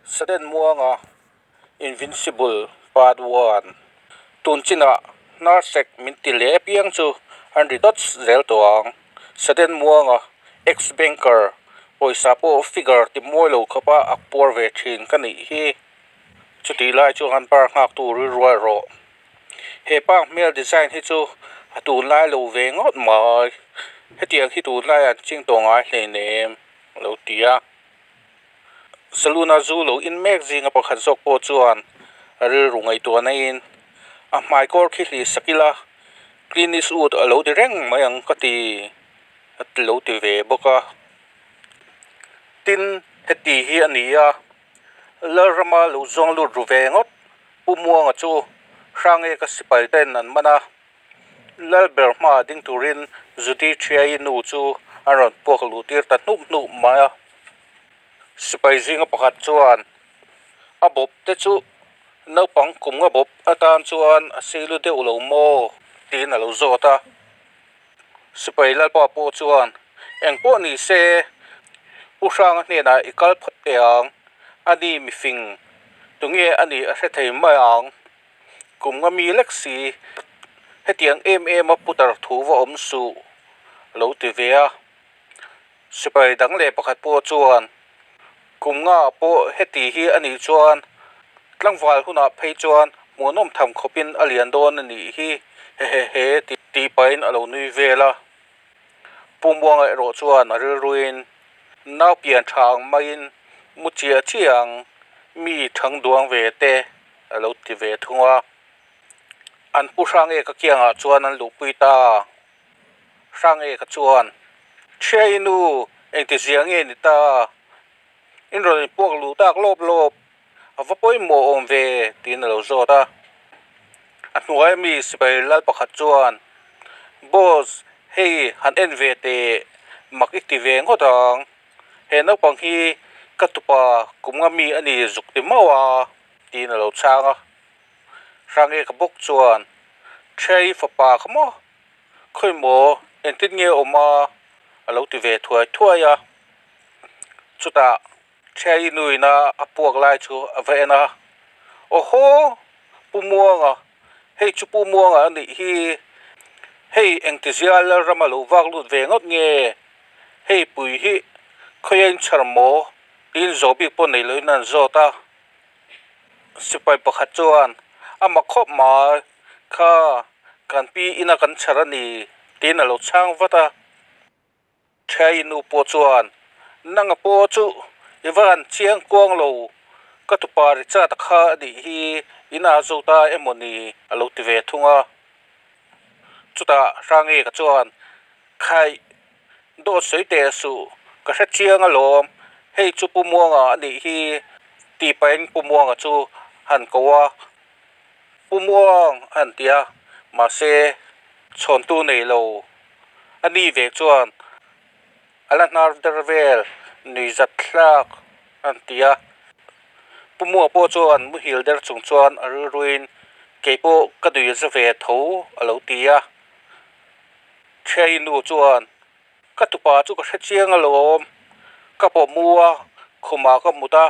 Sudden Muanga Invincible Part One Tun chinah hnar sek min ti leh apiang chu an ri dawt zel tawh ang. Sudden Muanga Ex-Banker pawisa pawh figure ti mawi lo khawpa ak puar ve thin ka nih hi. Chutih lai chuan bar nghak tur i rual rawh. He pa hmel design hi chu a tunlai lo ve ngawt mai. Hetiang hi tunlai an ching tawh ngai hleinem a lo ti a. Saloon-a zu lo in mek zinga pakhat zawk pawh chuan a rilru ngaihtuah naiin a hmai kawr khi hli sak ila Clint Eastwood a lo ti reng mai ang ka ti a ti lo ti ve bawk a. Tin, heti hi a ni a, Lalrama lo zawng lut ru ve ngawt Pu Muanga chu Hrangeka sipai ten an man a. Lalber hmaah ding turin Judy Thiai nu chu an rawn puak luh tir ta hnup hnup mai a. Sipai zinga pakhat chuan a bawp te chu naupang kum nga bawp atan chuan a silu deuh lo maw tiin a lo zawt a. Sipai Lalpa pawh chuan eng pawh ni se Pu Hranga hnenah i kal phawt teh ang, ani mifing tunge a nih a hre thei mai ang. Kum nga mi lek si, hetiang em em a putar thu va awm suh a lo ti ve a. Sipai dang leh pakhat pawh chuan kum nga ah pawh heti hi a nih chuan tlangval hunah phei chuan hmuhnawm tham khawpin a lian dawn a nih hi hehehe tih pahin a lo nui vel a. Pu Muanga erawh chuan a rilruin nau pian tha ang maiin mu chiah chiah ang mi thang duang ve te a lo ti ve thung a. An pu Hrangeka kiangah chuan an luhpui ta. Hrangeka chuan, Thiai nu, engti zia nge ni ta? In rawn inpuak luh tak lawp lawp, a va pawimawh awm ve, tiin a lo zawt a. A hnuaia mi sipai lal pakhat chuan, Boss, hei han en ve teh, mak i ti ve ngawt ang. He naupang hi ka tupa kum nga mi a ni zuk ti mauh a, tiin a lo chhang a. Hrangeka bawk chuan, Thiai fapa kha maw? Khawi maw? Engtin nge awm a? a lo ti ve thuai thuai a. Chutah Thiai nuina a puak lai chu a va en a, Awhaw! Pu Muanga, hei chu Pu Muanga a nih hi. Hei engtizia Lalrama lo vak lut ve ngawt nge? Hei pui hi khawi a inchhar maw? Tiin zawh bik pawh nei loin an zawt a. Sipai pakhat chuan a mak khawp mai, Kha, kan pi ina kan chhar a ni, tiin a lo chhang vat a. Thiai nu pawh chuan, Nanga pawh chu i va han chiang kuang lo, ka tupa Richard a kha a nih hi ina zo ta emaw ni? a lo ti ve thung a. Chutah Hrangeka chuan, Khaih, dawt sawi teh suh, ka hre chiang alawm, hei chu Pu Muanga a nih hi, tih pahin Pu Muanga chu han ko a, Pu Muang a han ti a, mahse chhawntu nei lo a ni ve chuan a la hnar der vel nui zat thlak a han ti a, Pu Muanga pawh chuan muhil der chung chuan a rilruin keipawh ka nui za ve tho a lo ti a. Thiai nu chuan, Ka tupa chu ka hre chiang alawm, ka pawh mu a, khumah ka mut a,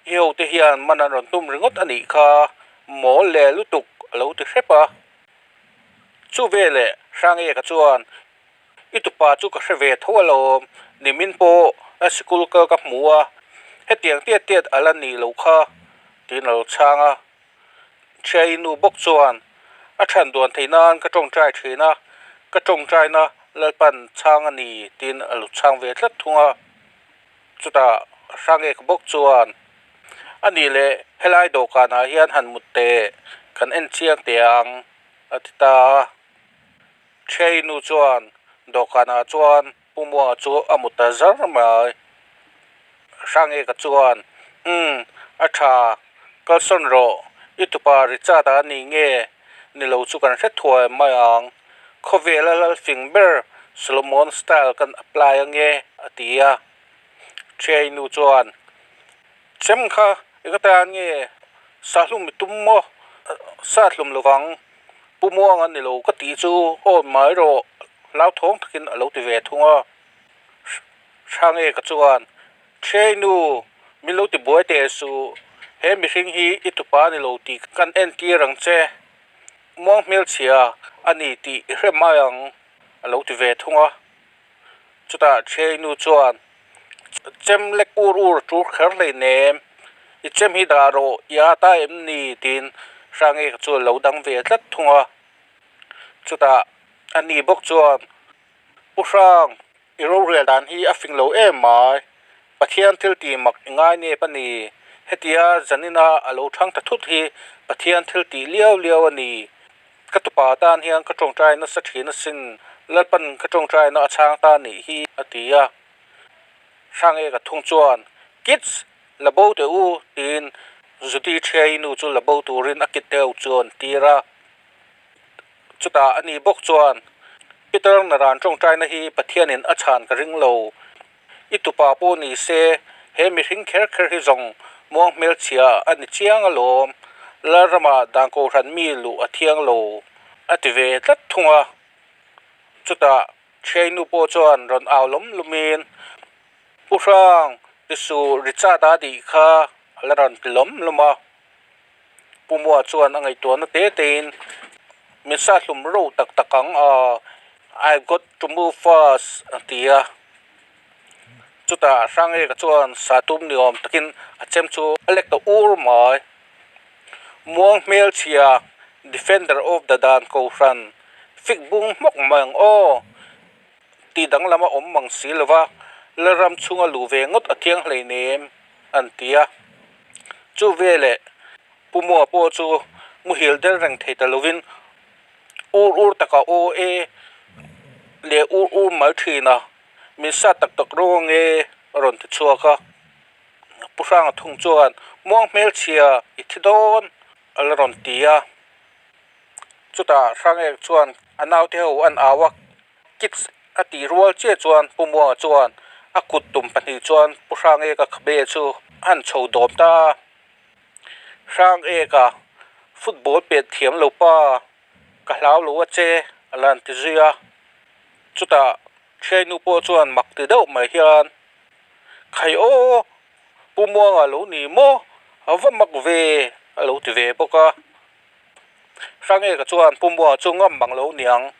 i hote hian man an rawn tum ringawt a nih kha, mawl leh lutuk a lo ti hrep a. Chu veleh Hrangeka chuan, I tupa chu ka hre ve tho alawm, nimin pawh a sikul kal ka hmu a, hetiang tiat tiat a la nih lo kha, tiin a lo chhang a. Thiai nu bawk chuan a chhan duan theih nan ka tawngtai thin a, ka tawngtaina Lalpan chhang a ni tiin a lo chhang ve tlat thung a. Chutah Hrangek bawk chuan a nih leh helai dawhkanah hian han mut teh kan en chiang teh ang a ti ta a. Thiai nu chuan dawhkanah chuan Pu Muanga chu a mut ta zar mai. Hrangeka chuan, Umm, a tha, kalsawn rawh, i tupa Richard a ni nge ni lo chu kan hre thuai mai ang. Khawvela lal fing ber Solomon style kan apply ange, a ti a. Thiai nu chuan, Chem kha i ka tan nge sahlum i tum maw? Sahlum lovang. Pu Muanga ni lo ka tih chu awn mai rawh hlauthawng takin a lo ti ve thung a. Hrangeka chuan, Thiai nu, Min lo tibuai teh suh, he mihring hi i tupa ni lo tih kan entir ang che. Muang hmelchhia a ni tih i hre mai ang, a lo ti ve thung a. Chutah Ṭhiainu chuan, Chem lek ur ur ṭur kher hleinem, i chem hi dah rawh i ât a em ni? tiin Hrangeka chu a lo dang ve tlat thung a. Chutah ani bawk chuan, Pu Hrang, i rorel dan hi a fing lo em mai, Pathian thil tih mak i ngai nep a ni. Hetia zanina a lo thang ta thut hi Pathian thil tih liau liau a ni. Ka tupa tan hian ka tawngtai nasa thin asin, Lalpan ka tawngtaina a chhang ta nih hi, a ti a. Hrangeka thung chuan, Kids, la bo teh u, tiin Judy Thiai nu chu la bo turin a kit deuh chuan tir a. Chutah a ni bawk chuan, Peter Naran tawngtaina hi Pathianin a chhan ka ring lo. I tupa pawh ni se, he mihring kher kher hi zawng muang hmelchhia a ni chiang alawm, Lalrama dan kohhran mi luh a thiang lo, a ti ve tlat thung a. Chutah Thiainu pawh chuan rawn au lawm lawmin, Pu Hrang, ti suh Richard a tih kha a la rawn ti lawm lawm a. Pu Mua chuan a ngaihtuahna te tein, Min sa hlum ro tak tak ang a, I've got to move fast, a ti a. Chutah Hrangeka chuan sa tum ni awm takin a chem chu a lek ta ur mai. Muang hmelchhia, Defender of the Dan Kohhran, fik bung hmawk mai ang aw, tih danglam a awm mang si lo va, Lalram chhunga luh ve ngawt a thiang hleinem, an ti a. Chu veleh Pu Mua pawh chu muhil der reng thei ta lovin ur ur taka aw e leh ur ur mai thin a, min sat tak tak rawng ange a rawn ti chhuak a. Pu Hranga thung chuan muang hmelchhia i thi dawn a la rawn ti a. Chutah Hrangek chuan a naute ho an au a. Kids a tih rual chiah chuan Pu Muanga chuan a kut tum pahnih chuan Pu Hrangeka khabe chu a han chho dawm ta a. Hrangeka football pet thiam lo pa, ka hlau lo a che a la han ti zui a. Chutah Thiainu pawh chuan mak ti deuh mai hian, Khai aw, Pu Muanga lo ni maw? A va mak ve a lo ti ve bawk a. Hrangeka chuan Pu Muanga chu ngam mang lo niang,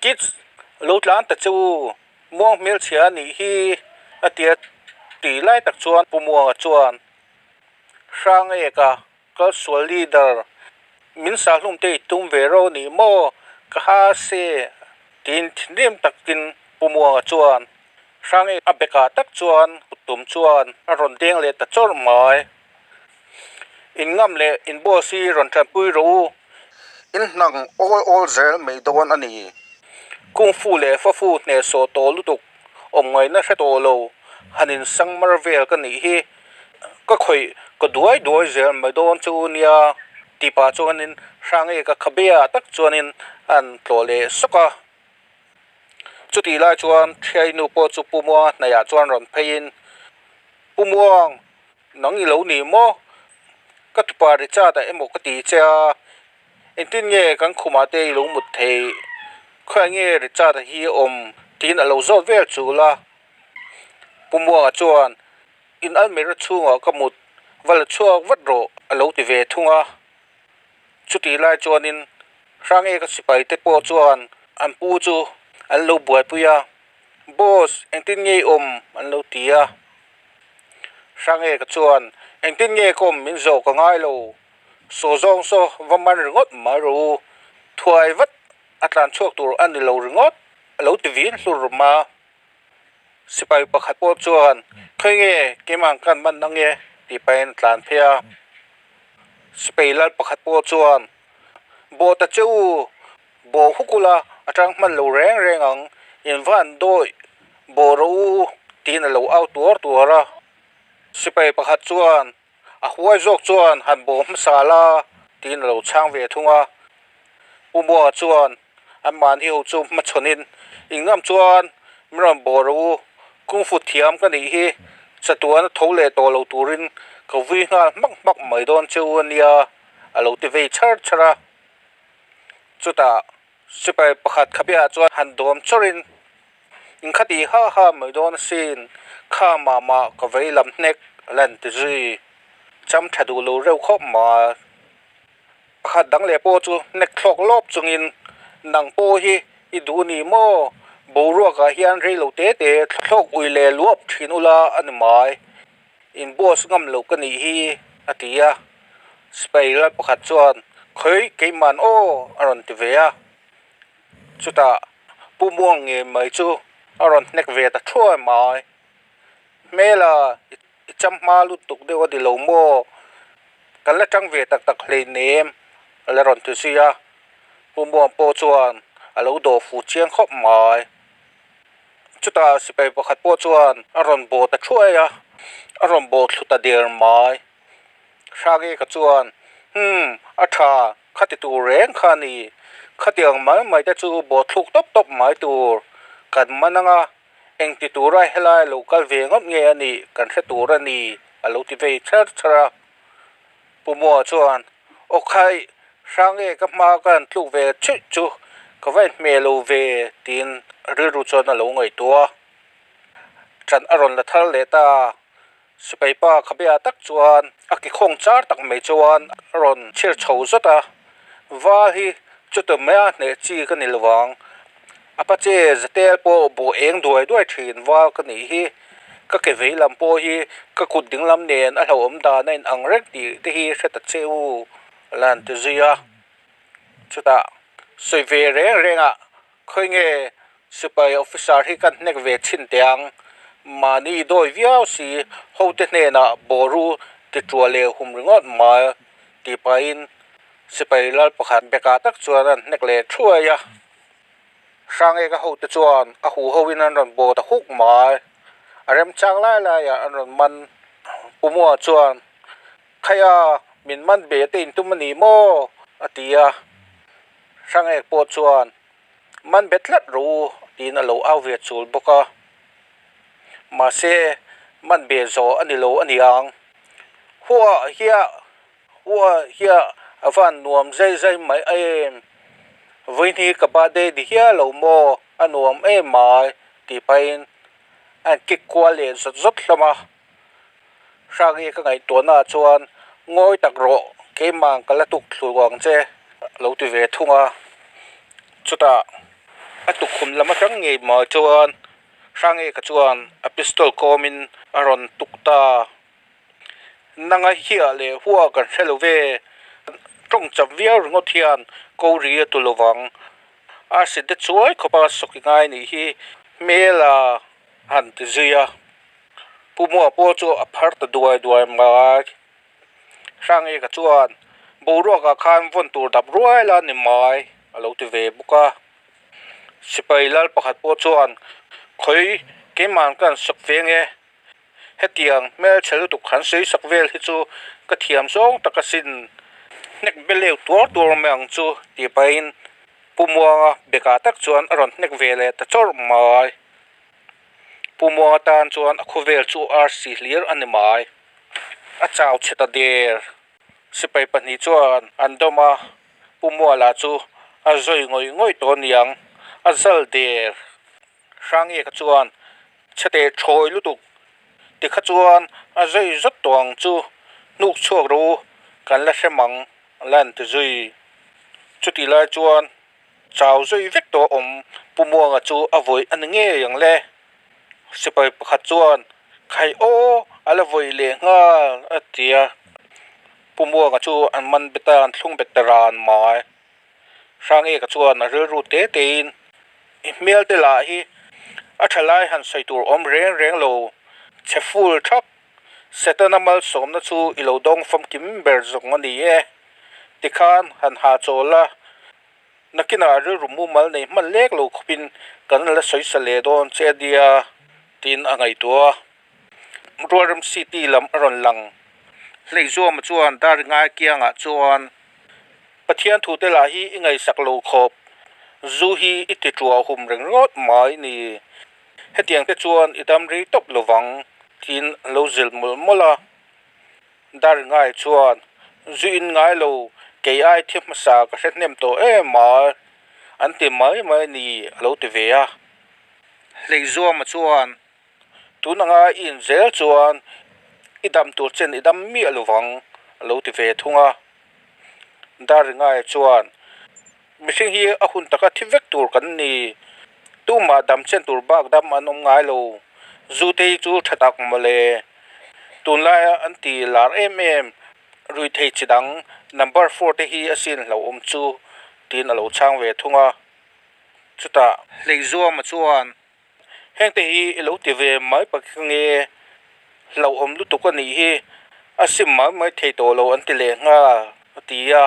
Kids, lo tlan ta che u, Muang hmelchhia a nih hi a ti a tih lai tak chuan Pu Muanga chuan Hrangeka kalsual leader min sahlum te i tum ve ro nih maw ka ha se tiin thinrim takin Pu Muanga chuan Hrangeka a bekah tak chuan kuttum chuan a rawn deng leh ta chawrh mai. In ngam leh in boss hi rawn tanpui rawh u. In hnang awl awl zel mai dawn a ni. Kung fu leh fa fu hnehsawh tawh lutuk awm ngaihna hre tawh lo han in sang mar vel ka nih hi. Ka khawih ka duai duai zel mai dawn chu nia tih pah chuanin Hrangeka khabe ah tak chuanin a han tlawh leh sawk a. Chutih lai chuan Thiainu pawh chu Pu Muanga hnaihah chuan rawn pheiin, Pu Muang, Nang i lo ni maw? Ka tupa Richard a emaw ka ti che a, engtin nge kan khumah te i lo mut theih? Khawiah nge Richard a hi awm? tiin a lo zawt vel chul a. Pu Muanga chuan, In almirah chhungah ka mut, va la chhuak vat rawh a lo ti ve thung a. Chutih lai chuanin Hrangeka sipai te pawh chuan an pu chu an lo buaipui a, Boss, engtin nge i awm? an lo ti a. Hrangeka chuan, Engtin nge ka awm min zawh ka ngai lo, saw zawng saw va man ringawt mai rawh u, thuai vat a tlan chhuak tur a ni lo ringawt, a lo ti vin hlur a. Sipai pakhat pawh chuan, Khawi nge keimah kan man ange? tih pahin a tlan phei a. Sipai lal pakhat pawh chuan, Bawh ta che u, bawh huk ula a tang hman lo reng reng ang, in van dawih bawh rawh u tiin a lo au tuar tuar a. Sipai pakhat chuan a huai zawk chuan han bawh hmasa la tiin a lo chhang ve thung a. Pu Muanga chuan an mahni ho chu hmachhawnin in ngam chuan min rawn bawh rawh u, kung fu thiam ka nih hi chatuan a tho leh tawh lo turin ka vui nghal hmak hmak mai dawn che u a nia a lo ti vei chhar chhar a. Chutah sipai pakhat khabeah chuan han dawm chawrin in kha ti ha ha mai dawn asin, kha mah mah ka vei lam hnek. a la inti zui. Cham tha duh lo reuh khawp mai. Pakhat dang leh pawh chu hnek thlawk lawp chungin, Nang pawh hi i duh ni maw? Boruakah hian rei lo te te thlawk ui leh luap thin ula a ni mai. In boss ngam loh ka nih hi, a ti a. Sipai lal pakhat chuan, Khawi keiman aw, a rawn ti ve a. Chutah Pu Muang ngei mai chu a rawn hnek ve ta thuai mai. Hmela i cham hma lutuk deuh a ni lo maw? Kan la tang ve tak tak hleinem a la rawn ti zui a. Pu Muang pawh chuan a lo dawh fuh chiang khawp mai. Chutah sipai pakhat pawh chuan a rawn bawh ta thuai a, a rawn bawh thlu ta der mai. Hrangeka chuan, Umm, a tha, khati tur reng kha a ni. Khatiang mai mai te chu bawh thluk tawp tawp mai tur kan man ang a, engti tura helai lo kal ve ngawt nge a nih kan hre tur a ni, a lo ti vei chher chher a. Pu Mua chuan, Aw khaih, Hrange ka hma ka han tluk ve chhuih chu ka va inhmeh lo ve, tiin rilru chuan a lo ngaihtuah a. Ṭan a rawn la thar leh ta. Sipai pa khabia tak chuan a ke khawng char tak mai chuan a rawn chhir chho zawt a, va hi chuti maia hneh chi ka ni lo vang, a pa che zatel pawh buh eng duai duai thin val ka nih hi, ka ke vei lam pawh hi ka kut ding lam nen a hlauhawm dan a inang reng tih te hi hre ta che u a la han ti zui a, chutah sawi ve reng reng ah Khawi nge sipai officer hi kan hnek ve chhin teh ang, mahni dawi viau si hote hnenah boru ti ṭuah leh hum ringawt mai tih pahin sipai lal pakhat bekah tak chuan an hnek leh thuai a. Hrangeka hote chuan a huhoin an rawn bawt a huk mai, a remchang lai laiah an rawn man. Pumua chuan, Khaia min man ve te intum a ni maw? a ti a. Hrangek pawh chuan man bet tlat rawh u tiin a lo au ve chul bawk a. Mahse, man be zawh a ni lo a ni ang. Hua hiah, hua hiah a van nuam zai zai mai em. Vawihni ka birthday ni hial lo maw, a nuam em mai tih pahin a kick kual leh zawt zawt hlawm a. Hrangi ka ngaihtuahnaah chuan ngawi tak rawh keimah ka la tuk thlu ang che a lo ti ve thung a. Chutah a tukkhum lam atang ngei mai chuan Hrangi ka chuan a pistol kawmin a rawn tuk ta. Nanga hiah leh hua kan hre lo ve, tawng cham viau ringawt hian ko ri a tu lovang. A si de chuai khawpa sawk i ngai nih hi hmel a han ti zui a. Pu Mua pawh chu a phar ta duai duai mai. Hrangeka chuan boruakah khan vawn tur dap ruai la ni mai a lo ti ve bawk a. Sipai lal pakhat pawh chuan khawi keimah ka han sak ve nge hetiang hmelchhe lutuk han sawi sak vel hi chu ka thiam zawng tak asin hnek beleu tuar tuar mai ang chu tih pahin Pu Muanga bekah tak chuan a rawn hnek ve leh ta chawrh mai. Pu Muanga tan chuan a khawvel chu arsi hlir a ni mai. A chau chhe ta der. Sipai pahnih chuan an dawm a, Pu Muala chu a zawi ngawih ngawih tawh aniang, a zal der. Hrangeka chuan chhe teh thawi lutuk tikha chuan a zawi zawt tawh ang chu, hnuk chhuak rawh u, kan la hrem ang a la inti zui. Chutih lai chuan Chau zui vek tawh awm Pu Muanga chu a vawih a ni ngei ang le. Sipai pakhat chuan, Khai aw, a la vawih leh nghal, a ti a. Pu Muanga chu an man bet a, an thlung bet ta ran mai. Hrangeka chuan a rilru te tein, I hmel te lah hi a tha lai han sawi tur awm reng reng lo, chhe full thak. Setana malsawmna chu i lo dawng famkim ber zawng a ni e. Tikhan han ha chawl a. Nakinah rilru mumal nei hman lek lo khawpin kan la sawi sa leh dawn che a nia tiin a ngaihtuah a. Rualrem City lam a rawn lang. Hleihzuama chuan Daringai kiangah chuan Pathian thute lah hi i ngaihsak lo khawp, zu hi i ti ṭuah hum reng ringawt mai ni. Hetiang te chuan i dam rei tawp lovang tiin a lo zil mawlh mawlh a. Daringai chuan, Zu in ngai lo, kei ai thi hmasa ka hre hnem tawh em a, an ti mai mai a ni, a lo ti ve a. Hleizuama chuan, Tun anga i in zel chuan I dam tur chen i dam miah lovang, a lo ti ve thung a. Daringaia chuan, Mihring hi a hun taka thi vek tur kan ni. Tumah dam chen tur bak dam an awm ngai lo. Zu te hi chu tha tak mawle. Tunlaia an ti lar em em, ruithei chi dang number four te hi a sin hlauhawm chu, tiin a lo chhang ve thung a. Chutah Hleizuama chuan, Hengte hi i lo ti ve mai pakhat nge? Hlauhawm lutuk a nih hi, a sim mai mai thei tawh lo an ti leh nghal, a ti a.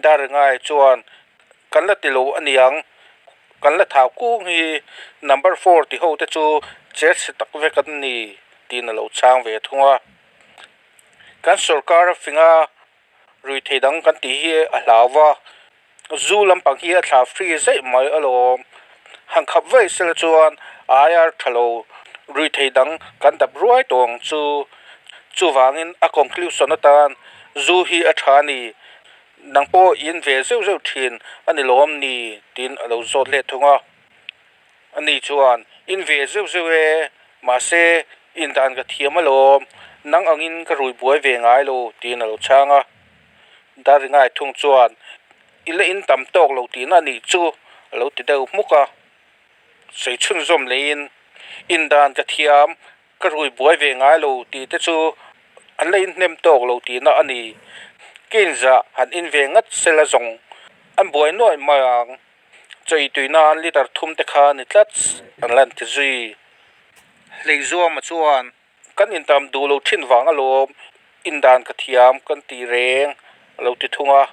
Daringai chuan, Kan la ti lo a niang, kan la thau kung hi number four ti ho te chu cher chhe tak vek an ni, tiin a lo chhang ve thung a. Kan sorkar a fing a, ruithei dang kan tih hi a hlau va, zu lampang hi a thla free zaih mai alawm. Han khap vaih sela chuan a aia tha lo ruithei dang kan dap ruai tawh ang chu. Chuvangin a conclusion atan zu hi a tha a ni, nang pawh in ve zeuh zeuh thin a ni lawm ni tiin a lo zawt let thung a. Ani chuan, In ve zeuh zeuh e, mahse, indan ka thiam alawm, nang angin ka rui buai ve ngai lo, tiin a lo chhang a. Daringai thung chuan, I la in tam tawk lo tihna a nih chu, a lo ti deuh hmuk a. Sawi chhunzawm leiin, Indan ka thiam, ka rui buai ve ngai lo tih te chu an la inhnem tawk lo tihna a ni. Ka inzah han in ve ngat sela zawng an buai nuaih mai ang. Chawi tui nan litre thum te kha ni tlat an lan ti zui. Hleizuama chuan kan intam duh lo thin vang alawm indan ka thiam kan ti reng a lo ti thung a.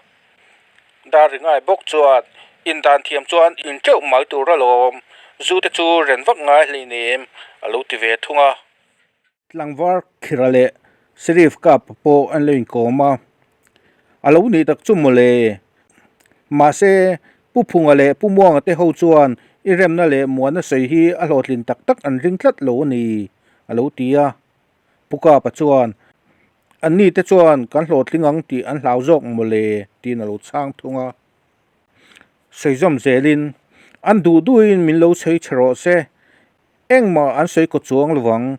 Daringai bawk chuan indan thiam chuan in teuh mai tur alawm zu te chu ren vak ngai hleinem a lo ti ve thung a. Tlangval Khira leh Sheriff Kapa pawh an lo inkawm a, a lo nih tak chu mawle. Mahse, Pu Phunga leh Pu Muanga te ho chuan i remna leh muana sawi hi a hlawhtlin tak tak an ring tlat lo a ni, a lo ti a. Pu Kapa chuan, Anni te chuan kan hlawhtling ang tih an hlau zawk mawle, tiin a lo chhang thung a. Sawi zawm zelin, An duh duhin min lo sawi chhe rawh se, Engmah an sawi kaw chuang lovang.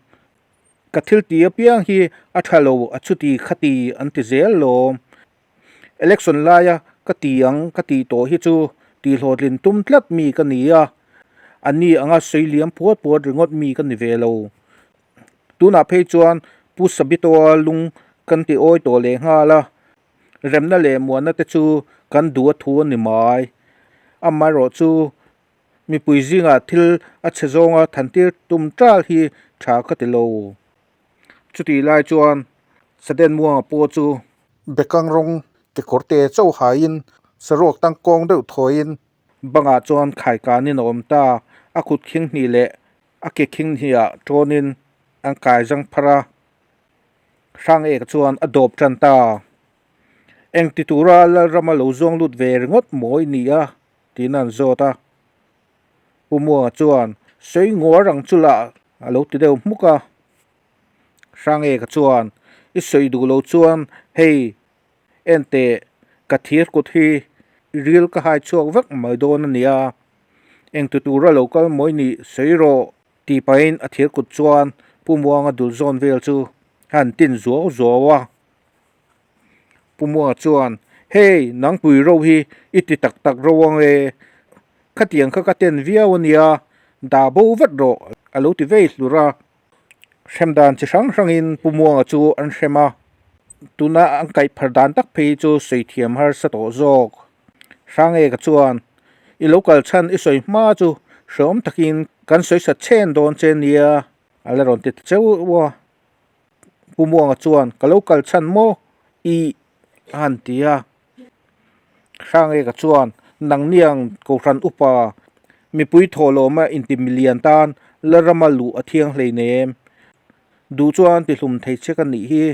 Ka thil ti apiang hi a tha lo a chuti khati an ti zel lawm. Election laia ka ti ang ka tih tawh hi chu tihhlawhtlin tum tlat mi ka ni a, anni anga sawi liam puat puat ringawt mi ka ni ve lo. Tunah phei chuan Pu Sabitoa lung kan ti awi tawh leh nghal a, remna leh muanna te chu kan duh a thu a ni mai. Amaherawh chu Mipui zingah thil a chhe zawnga thantir tum tal hi tha ka ti lo. Chutih lai chuan Saden Muanga pawh chu Bekang rawng kekawr te chauh haiin saruak tangkawng deuh thawiin bangah chuan khaikanin a awm ta. A kut khing hnih leh a ke khing hniah tawnin an kai zang pharh a, Hrang-ek chuan a dawp tan ta. Engti tura Lalrama lo zuang lut ve ringawt mawi ni a? Tiin an zawt a. Pu Muanga chuan, Sawi nguar ang chu lah a lo ti deuh hmuk a. Hrangeka chuan, I sawi duh lo chuan hei enteh ka thir kut hi ril ka hai chhuak vek mai dawn a nia. Engti tura lo kal mawi nih sawi rawh tih pahin a thir kut chuan Pu Muanga dul zawn vel chu a han tin zuau zuau a. Pu Muanga chuan, Hey, nangpui ro hi i ti tak tak ro ang e, khatiang kha ka ten viau a nia, dah bo vat rawh, a lo ti vei hlur a. Hrem dan chi hrang hrangin Pu Muanga chu an hrem a, tuna an kaih phar dan tak phei chu sawi thiam harsa tawh zawk. Hrangeka chuan, I lo kal chhan i sawi hma chu hreawm takin kan sawi sa chhen dawn che nia, a la rawn ti ta cheu a. Pu Muanga chuan ka lo kal chhan maw i a han ti a, Hrangeka chuan nangniang Kohhran upa mipui thawhlawma inti milian tan la rama luh a thiang hleinem, duh chuan tihlum thei che ka nih hi,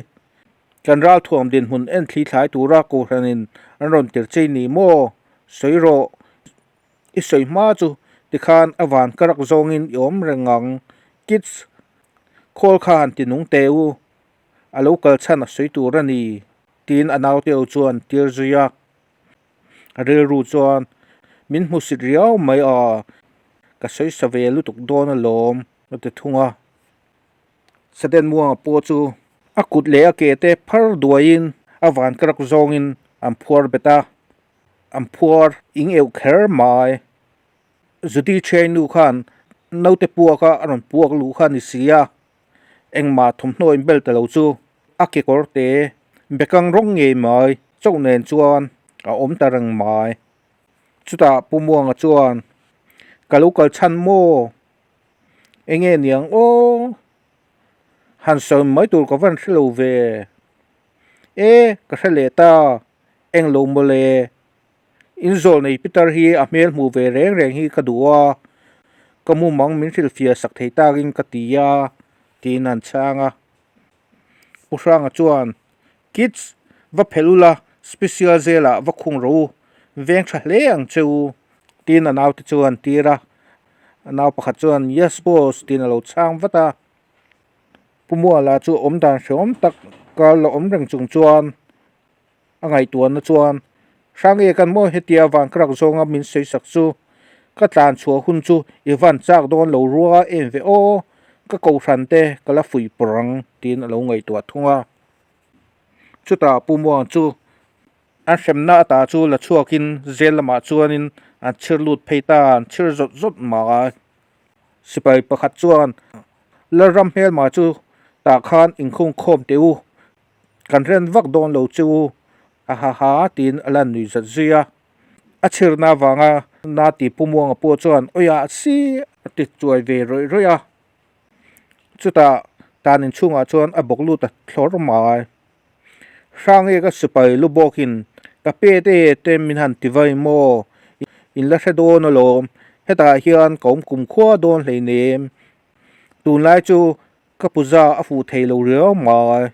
kan ralthuam dinhmun en thli thlai tura Kohhranin an rawn tir chei ni maw sawi rawh, i sawi hma chu tikhan a van ka rak zawngin i awm reng ang, kids. Khawl kha han ti nung teh u, a lo kal chhan a sawi tur a ni, tiin a naute ho chuan tir zui a. A rilru chuan, Min hmusit riau mai a, ka sawi sa ve lutuk dawn alawm, a ti thung a. Saden Muanga pawh chu. A kut leh a ke te phar duaiin a van karak zawngin an phuar bet a, an phuar ing euh kher mai. Judy Thiainu khan naute puaka a rawn puak luh kha a ni si a, engmah thawmhnaw in bel ta lo chu a kekawr te bekang rawng ngei mai chauh nen chuan a awm ta reng mai. Chutah Pu Muanga chuan, Ka lo kal chhan maw? Enge niang aw? Han sawi mai tur ka van hre lo ve. E, ka hre leh ta, eng lo mawle. In zawl nei Peter hi a hmel hmuh ve reng reng hi ka duh a, ka mumang min hrilhfiah sak thei takin ka ti a, tiin an chhang a. Pu Hranga chuan, Kids, va phelh ula, special zelah va khung rawh u, veng tha hle ang che u, tiin a naute chu an tir a. A nau pakhat chuan, Yes boss, tiin a lo chhang vat a. Pu Muala chu awm dan hrehawm tak ka la awm reng chung chuan a ngaihtuahna chuan, Hrange kan maw hetia van ka rak zawnga min sawi sak chu, ka tlan chhuah hun chu i van chak dawn lo rua em ve aw, ka kohhran te ka la fuih pawrh ang, tiin a lo ngaihtuah thung a. Chutah Pu Muang chu an hremna ata chu la chhuakin zel lamah chuanin an chhir lut phei ta, an chhir zawt zawt mai. Sipai pakhat chuan, Lalram hmelma chu tah khan inkhung khawm teh u, kan ren vak dawn lo che u, a ha ha tiin a lan nui zat zui a. A chhirna avanga na ti Pu Muanga pawh chuan awiah si a ti chuai ve rawih rawih a. Chutah tan inchhungah chuan a bawk lut a thlawr mai. Hrange ka sipai lu bawkin ka pet e te min han ti vai maw? In la hre dawn alawm, hetah hian ka awm kumkhua dawn hleinem. Tunlai chu ka puza a fuh thei lo riau mai.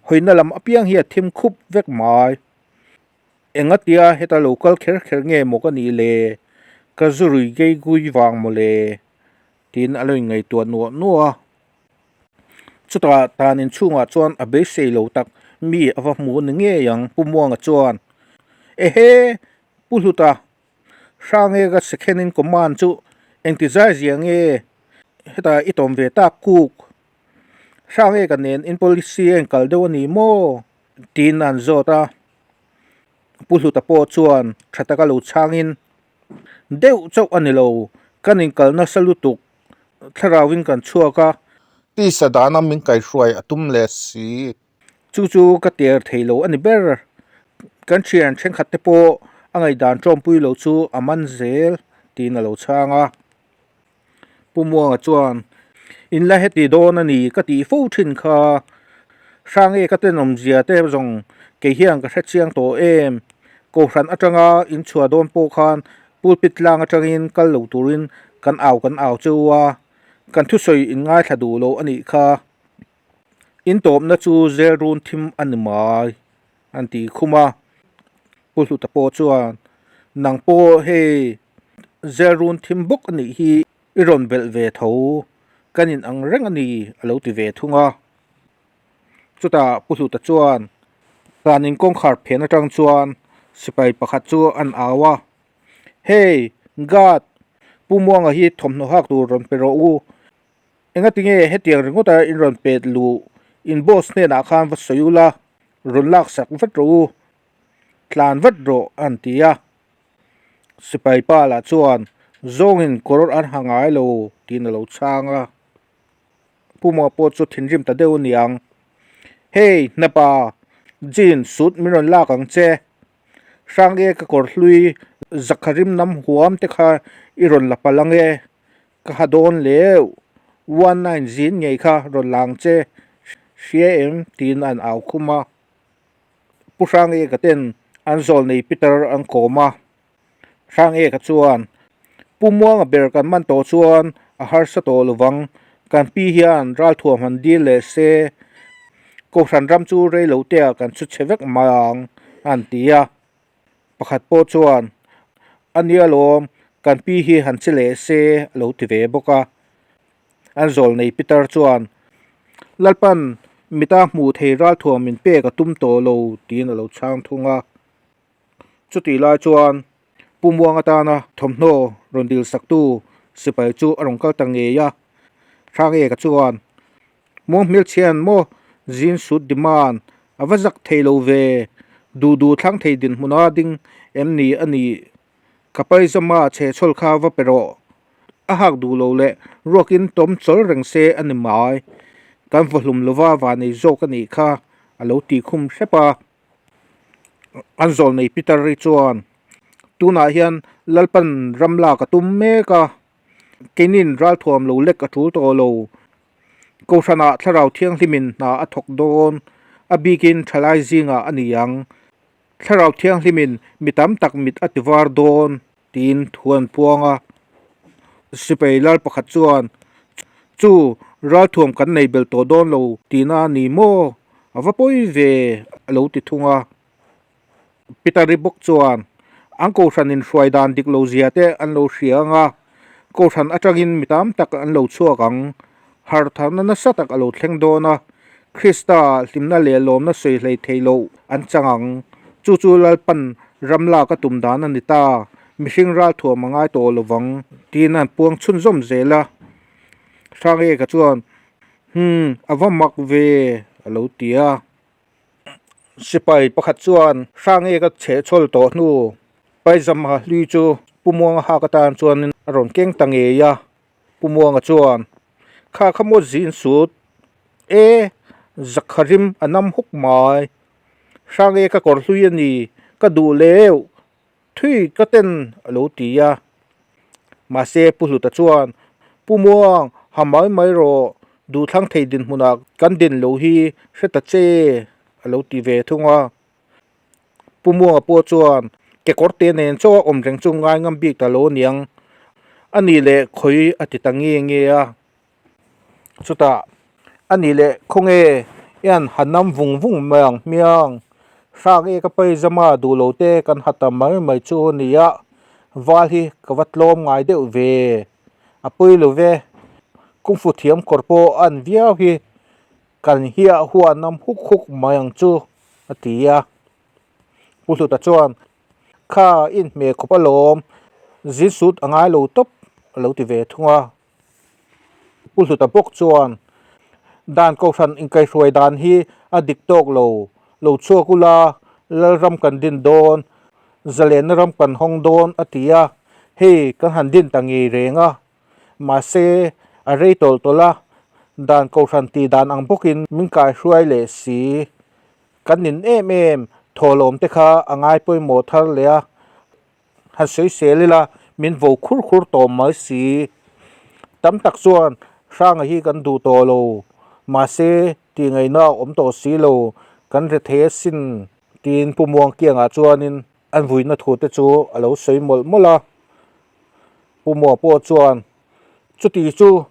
Hawina lam apiang hi a thim khup vek mai. Engatia heta lo kal kher kher nge maw ka nih le? Ka zu rui gei gui vang maw le? Tiin a lo inngaihtuah nuah nuah a. Chutah tan inchhungah chuan a beisei lo tak mi a va hmu ni ngei ang Pu Muanga chuan, Ehe! Pu Hluta, Hrange ka second in command chu engti zai zia nge hetah i tawm ve tak kuk? Hrange ka nen in policy a inkal deuh a ni maw? Tiin an zawt a. Pu Hluta pawh chuan tha taka lo chhangin, Deuh chauh a ni lo, kan inkal nasa lutuk, thlarauin kan chhuak a. Tisa dana min kaihruai a tum leh si. Chu chu ka ter thei lo a ni ber. Kan thian thenkhat te pawh a ngaihdan tawmpui lo chu a man zel tiin a lo chhang a. Pu Muanga chuan, In la heti dawn a ni ka tih fo thin kha. Hrange ka tenawmzia te zawng kei hian ka hre chiang tawh em. Kohhran atanga in chhuah dawn pawh khan pulpit tlang atangin kal lo turin kan au kan au cheu a, kan thusawi in ngaithla duh lo a nih kha. In tawpna chu zel run thim a ni mai, an ti khum a. Pu Hluta pawh chuan, Nang pawh hei zel run thim bawk a nih hi i rawn belh ve tho, kan in ang reng a ni, a lo ti ve thung a. Chutah Pu Hluta chuan tan in kawngkhar phen atang chuan sipai pakhat chu an au a, Hey, guard, Pu Muanga hi thawmhnaw hak tur rawn pe rawh u, Engatinge hetiang ringawta in rawn pet luh in boss hnenah khan va sawi ula, rawn laksak vat rawh u, tlan vat rawh an ti a. Sipai pa lah chuan zawngin kawr an ha ngai lo tiin a lo chhang a. Puma pawh chu thinrim ta deuh a niang, Hey hnapa, jeans suit min rawn lak ang che, Hrange ka kawr hlui zakharim nam huam te kha i rawn la palh ange, Ka ha dawn leu, one nine zin ngei kha rawn lang che hria em tiin an au khum a. Pu Hrangeka ten an zawl nei Peter an kawm a. Hrangeka chuan, Pu Muanga ber kan man tawh chuan a harsa tawh lovang, kan pi hian ralthuam han dil leh se, Kohhran ram chu rei lo tea kan chhu chhe vek mai ang, an ti a. Pakhat pawh chuan, A nia lawm, kan pi hi han che leh se a lo ti ve bawk a. An zawl nei Peter chuan, Lalpan mita hmuh thei ralthuam min pek a tum tawh lo tiin a lo chhang thung a. Chutih lai chuan Pu Muang atana thawmhnaw rawn dil saktu sipai chu a rawn kal ta ngei a. Hrangeka chuan, Muang hmelchhian maw? Jeans suit demand a va zak thei lo ve, duh duh thlang thei dinhmuna ding em ni a nih? Ka paizama chhehchhawl kha va pe rawh. A hak duh lo leh ruakin tawm chawl reng se a ni mai. Kan vawhlum lova vanei zawk a nih kha a lo tih khum hrep a. An zawlnei Peter-i chuan, Tunah hian Lalpan ram lak a tum mek a, keinin ralthuam lo lek a tul tawh lo. Kohhranah Thlarau Thianghlimin hna a thawk dawn, a bikin thalai zingah a ni ang. Thlarau Thianghlimin mi tam tak mit a tivar dawn, tiin thu an puang a. Sipai lal pakhat chuan, Chu, ralthuam kan nei bel tawh dawn lo tihna a ni maw? A va pawi ve, a lo ti thung a. Pitari bawk chuan, An kohhran inhruai dan dik lo zia te an lo hria ang a, kohhran atangin mi tam tak an lo chhuak ang. Hartharna nasa tak a lo thleng dawn a, Krista hlimna leh lawmna sawi hlei thei loh an chang ang. Chu chu Lalpan ram lak a tum dan a ni ta, mihring ralthuam a ngai tawh lo vang, tiin an puang chhunzawm zel a. Hrangeka chuan, Hum, a va mak ve, a lo ti a. Sipai pakhat chuan Hrangeka chhehchhawl tawh hnu Paizama hlui chu Pu Muanga hak atan chuan a rawn keng ta ngei a. Pu Muanga chuan, Kha kha maw zin sut e, Zakharim a nam huk mai. Hrange ka kawr hlui a ni, ka duh leu, thui ka ten a lo ti a. Mahse Pu Hluta chuan, Pu Muang, ha mai mai rawh, duhthlang thei dinhmunah kan din lo hi hre ta che a lo ti ve thung a. Pu Muanga pawh chuan kekawr te nen chaw a awm reng chu ngai ngam bik ta lo aniang a nih leh khawi a ti ta nge nge a. Chutah a nih leh khawnge hian han nam vung vung mai ang hmiang hrang e ka paizama duh lo te kan ha ta mai mai chu a ni a, val hi ka va tlawm ngai deuh ve a pawi lo ve kungfu thiam kawr pawh a an viau hi. Kan hiah huan am huk huk mai ang chu, a ti a. Pu Hluta chuan, Kha i inhmeh khawp alawm, zin sut a ngai lo tawp, a lo ti ve thung a. Pu Hluta bawk chuan, Dan Kohhran inkaihruai dan hi a dik tawk lo, lo chhuak ula, Lalram kan din dawn, zalenna ram kan hawng dawn, a ti a. Hei kan han din ta ngei reng a. Mahse, a rei tawlh tawlh a, dan kohhran tih dan ang bawkin min kaihruai leh si. Kan nin em em thawhlawm te kha a ngai pawimawh thar leh a, han sawisel ila min vo khur khur tawh mai si. Tam tak chuan Hranga hi kan duh tawh lo, mahse tih ngaihna a awm tawh si lo, kan re thei asin tiin Pu Muangkiangah chuanin an vuina thu te chu a lo sawi mawlh mawlh a. Pu Mua pawh chuan, Chuti chu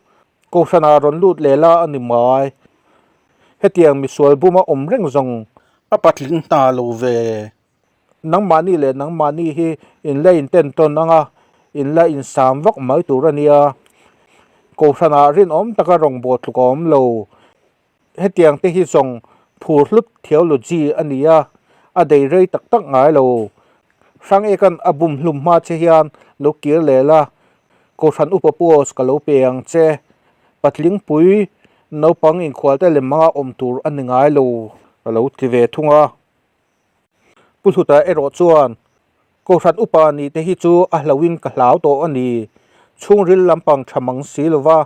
Kohhranah rawn lut leh la a ni mai. Hetiang misual buma awm reng zawng a patling hna lo ve. Nangmahni leh nangmahni hi in la inten tawn ang a, in la insam vak mai tur a nia. Kohhranah rinawm taka rawngbâwl tluk a awm lo. Hetiang te hi zawng phur hlut theology a ni a, a dei rei tak tak ngai lo. Hrang ekan a bum hlum hma che hian lo kir leh la, Kohhran upa post ka lo pe ang che. Patling pui naupang inkhualte lem anga awm tur a ni ngai lo, a lo ti ve thung a. Pu Hluta erawh chuan, Kohhran upa nih te hi chu a hlauhin ka hlau tawh a ni. Chhungril lampang tha mang si lova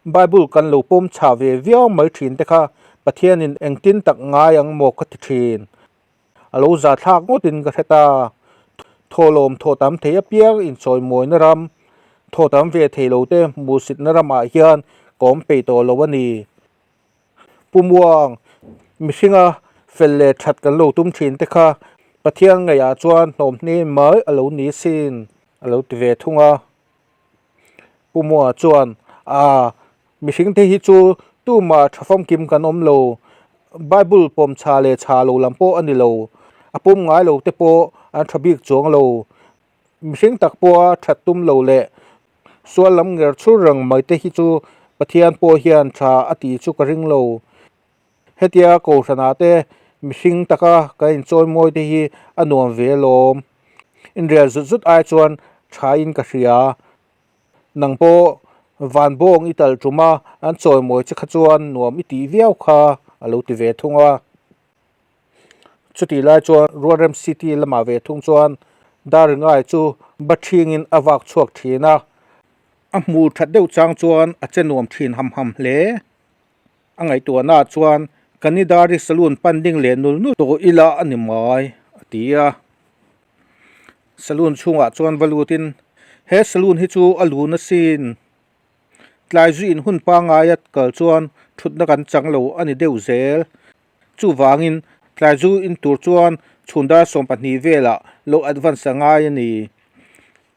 Bible kan lo pawm chhah ve viau mai thin te kha Pathianin engtin tak ngai ang maw ka ti thin. A lo za thlak ngawtin ka hre ta. Thawhlawm thaw tam thei apiang inchawimawina ram, thaw tam ve thei lo te hmuhsitna ramah hian ka awm peih tawh lo a ni. Pu Muang, mihringa fel leh that kan lo tum thin te kha Pathian ngaihah chuan hnawm hne mai a lo ni sin, a lo ti ve thung a. Pu Muanga chuan, Aa, mihring te hi chu tumah tha famkim kan awm lo, Bible pawm chha leh chha lo lam pawh a ni lo, a pawm ngai lo te pawh an tha bik chuang lo. Mihring tak pawha that tum lo leh Sual lam nger chhur reng mai te hi chu Pathian pawh hian tha a tih chu ka ring lo. Hetia Kohhranah te mihring taka kan inchawimawi te hi a nuam ve alawm. Inrel zut zut ai chuan thain ka hria. Nang pawh van bawng i tal tum a, an chawimawi che kha chuan nuam i tih viau kha a lo ti ve thung a. Chutih lai chuan Rualrem City lamah ve thung chuan Daringai chu Bathingin a vak chhuak thin a, a hmuh that deuh chang chuan a che nuam thin ham ham hle. A ngaihtuahnaah chuan Kanidari Saloon pan ding leh nul nul tawh ila a ni mai, a ti a. Saloon chhungah chuan va lutin, He saloon hi chu a lun asin. Tlai zuiin hun pangaia kal chuan thutna kan chang lo a ni deuh zel. Chuvangin tlai zu in tur chuan chhun dar 12 velah lo advance a ngai a ni.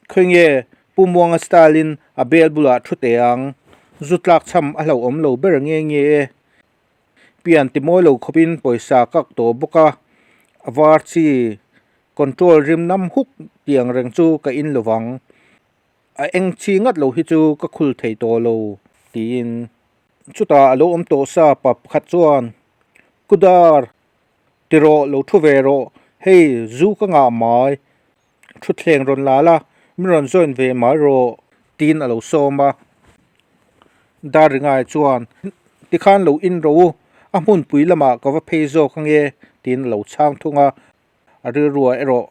Khawi nge Pu Muanga style in a bel bulah thu teh ang, zu tlak chham a hlauhawm lo ber nge nge e. Pian ti mawi lo khawpin pawisa kak tawh bawk a, a var chi control rim nam huk tiang reng chu ka in lovang. A eng chi ngat lo hi chu ka khul thei tawh lo, tiin. Chutah a lo awm tawh sa pa pakhat chuan, Kudar, ti rawh, lo thu ve rawh, hei zu ka ngah mai, thutthleng rawn la la, min rawn join ve mai rawh, tiin a lo sawm a. Darringai chuan, Tikhan lo in rawh u, a hmunpui lamah ka va phei zawk ange, tiin a lo chhang thung a, a rilruah erawh.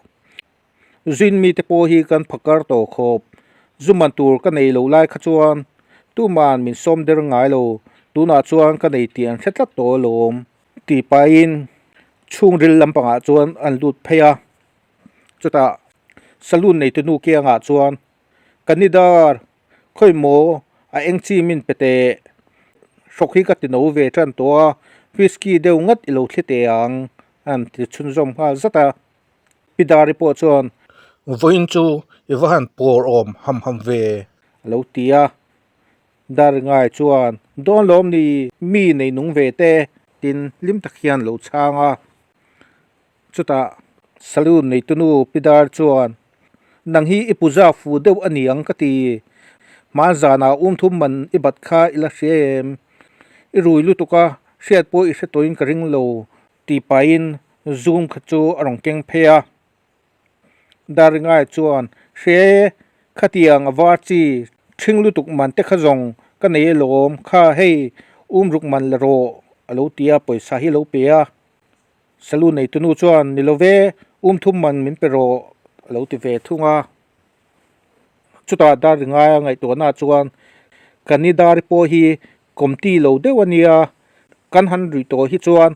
Zin mite pawh hi kan phakar tawh khawp. Zu man tur ka nei loh lai kha chuan tuman min sawm der ngai lo, tunah chuan ka nei tih an hre tlat tawh alawm tih pahin chhungril lampangah chuan an lut phei a. Chutah saloon neitu nu kiangah chuan, Ka ni dar, khawi maw a eng chi min pe teh? Hrawk hi ka ti no ve tan tawh a, whisky deuh ngat i lo thli teh ang an ti chhunzawm nghal zat a. Pi Dari pawh chuan, Vawiin chu i va han pawr awm ham ham ve, a lo ti a. Dari ngai chuan, Dawn lawm ni, mi nei nung ve te, tin hlim tak hian lo chhang a. Chutah saloon neitunu Pi Dar chuan, Nang hi i puja fu deuh a ni ang ka ti. Hmanzanah umthum man i bat kha i la hria em? I rui lutuk a, hriat pawh i hre tawhin ka ring lo, Tih pahin zoom kha chu a rawn keng phei a. Daringai chuan, Hre, khatiang a var chi, ṭhing lutuk man te kha zawng ka nei alawm, kha hei um ruk man la rawh, a lo ti a, pawisa hi a lo pe a. Saloon neitunu chuan, Ni lo ve, um thum man min pe rawh, a lo ti ve thung a. Chutah Daringaia ngaihtuahna chuan, Ka ni Dari pawh hi Kawmti lo deuh a nia, kan han ruih tawh hi chuan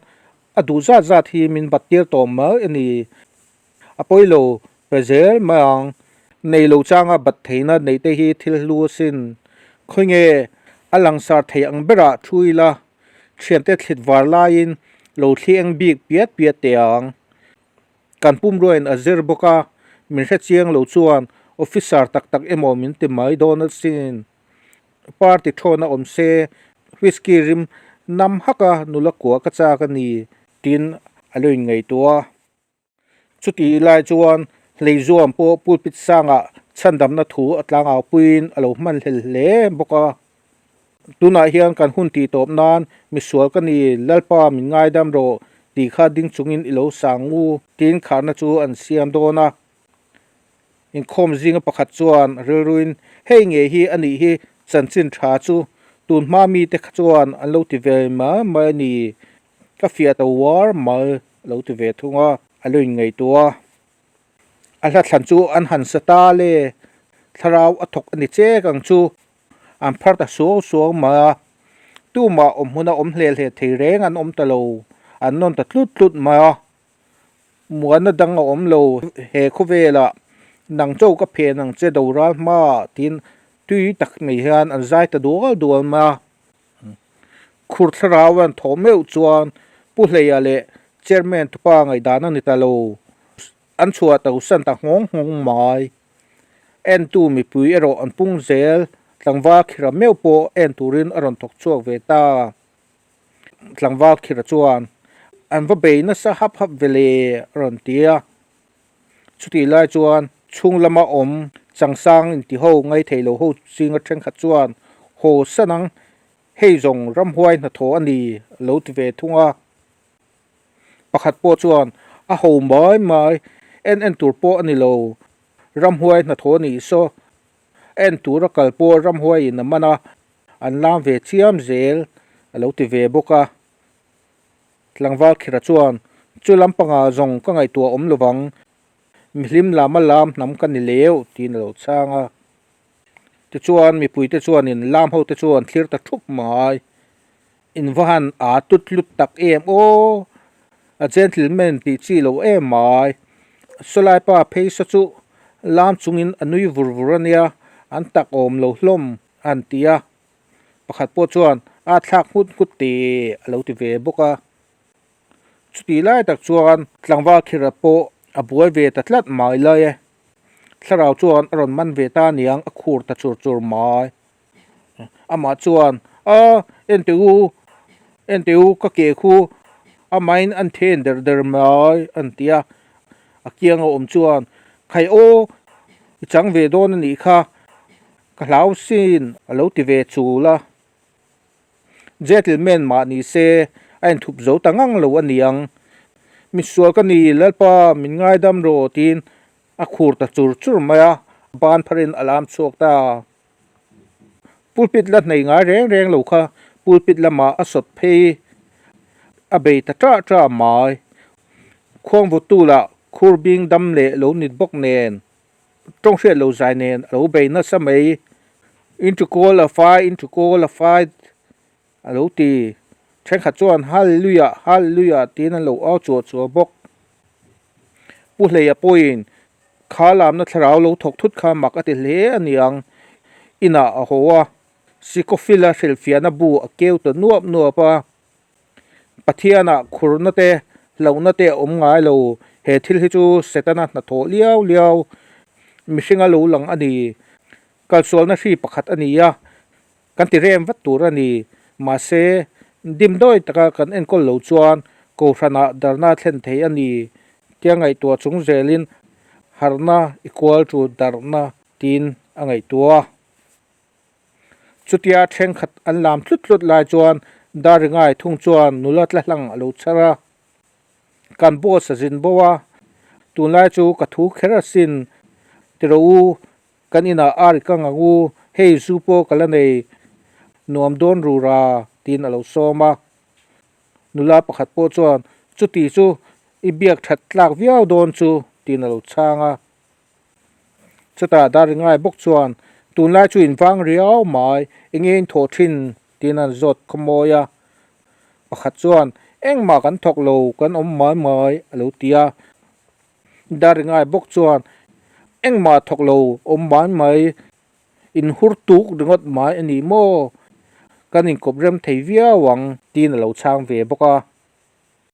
a duh zat zat hi min bat tir tawh mai a ni. A pawi lo pe zel mai ang, nei lo changa bat theihna neih te hi thil hlu asin. Khawi nge a langsar thei ang berah thu ila, thiante thlit var laiin lo thli eng bik piat piat teh ang. Kan pumruain a zir bawk a, min hrechiang lo chuan officer tak tak emaw min ti mai dawn asin. Party thawn a awm se, whisky rim nam hak a nula kua ka chak a ni, tiin a lo inngaihtuah a. Chutih lai chuan Hleizuam pawh pulpit sangah chhandamna thu a tlangau puiin a lo hman hlel hle bawk a. Tunah hian kan hun tih tawp nan misual ka ni, Lalpa min ngaidam rawh tih kha ding chungin i lo sang ngu, tiin kharna chu an siam dawn a. Inkhawm zinga pakhat chuan rilruin, Hei ngei hi a nih hi chanchin tha chu, tun hma mite kha chuan an lo ti ve mai mai a ni, ka fiah ta uar mai a lo ti ve thung a, a lo inngaihtuah a. A hlathlan chu an han sa ta le, thlarau a thawk a ni chek ang chu, an phar ta suau suau mai a, tumah awm hmuna awm hle hle thei reng an awm ta lo, an nawn ta tlut tlut mai a. Muanna dang a awm lo, he khawvelah nang cho ka phen ang che do ral hma tiin tui tak mai hian an zai ta dual dual mai a. Khur thlarau an thawh meuh chuan Pu Hleia leh Chairman tupa ngaihdan a ni ta lo, an chhuah to san ta nghawng nghawng mai. Entu mipui erawh an pung zel, tlangval khira meuh pawh en turin a rawn thawk chhuak ve ta. Tlangval khira chuan, An va bei nasa hap hap ve le, a rawn ti a. Chutih lai chuan chhung lama awm changsang intiho ngaithei lo ho zinga thenkhat chuan, Haw san ang, hei zawng ramhuai hnathawh a ni, a lo ti ve thung a. Pakhat pawh chuan, A ho mai mai, en en tur pawh a ni lo, ramhuai hnathawh a nih saw, a en tura kal pawh ramhuaiin a man a, An lam ve chiam zel a lo ti ve bawk a. Tlangval Khira chuan, Chu lampangah zawng ka ngaihtuah awm lovang, mihlim lama lam hnam ka ni leu, tiin a lo chhang a. Tichuan, mipuite chuanin lam hote chu an thlir ta thup mai. In va han aa tut tlut tak em aw! A gentleman tih chi lo em mai. Sawlai pa phei saw chu lam chungin a nui vur vur a nia, an tak awm lo hlawm a han ti a. Pakhat pawh chuan a thlak nghut nghut te a lo ti ve bawk a. Chutih lai tak chuan tlangval khira pawh a buai ve ta tlat mai lai e. Thlarau chuan a rawn man ve ta aniang a khur ta chur chur mai. Amah chuan, A, en teh u, en teh u, ka ke khu amahin an then der der mai, a ti a. A kianga awm chuan, Khai aw, i chang ve dawn a nih kha, ka hlau sin, a lo ti ve chul a. Gentleman mah ni se, a inthup zo ta ngang lo a niang. Misual ka ni, Lalpa, min ngaidam rawh, tiin a khur ta chur chur mai a, ban pharin a lam chhuak ta. Pulpit la hnei ngai reng reng lo kha pulpit lamah a sawt phei a bei ta ṭah ṭah mai. Khuangvutu lah khur bing dam leh lo nit bawk nen, tawng hriat lo zai nen a lo bei nasa mai. Intukawl a fai, intukawl a fai a lo ti. Thenkhat chuan Hallelujah, Hallelujah tiin an lo au chuah chuah bawk. Pu Hleia pawhin Kha lamna thlarau lo thawk thut kha mak a ti hle a niang. Inah a haw a, Sikawfila hrilhfiahna bu a keu ta nuap nuap a. Pathianah khurna te, hlauhna te a awm ngai lo. He thil hi chu Setana hnathawh liau liau mihringa lo lang a ni. Kalsualna hri pakhat a ni a, Kan ti rem vat tur a ni. Mahse, dimdawi taka kan enkawl lo chuan Kohhranah darna thlen thei a ni tia ngaihtuah chung zelin harhna equal to darhna tiin a ngaihtuah a. Chutia thenkhat an lam tlut tlut lai chuan Daringai thung chuan nula tla hlang a lo chhar a. Kan boss a zin bo a, tunlai chu ka thu kher asin ti rawh u Kan inah ar i kang ang u, hei zu pawh ka la nei nuam dawn ru ra, tiin a lo sawm a. Nula pakhat pawh chuan, Chuti chu i biak that tlak viau dawn chu, tiin a lo chhang a. Chutah Daringai bawk chuan, Tunlai chu in vang riau mai, enge in thawh thin? tiin an zawt khawmawi a. Pakhat chuan, Engmah kan thawk lo, kan awm mai mai, a lo ti a. Daringai bawk chuan engmah thawk lo awm mai mai, in hur tuk ringawt mai a ni maw? Kan inkawp rem thei viau ang tiin a lo chhang ve bawk a.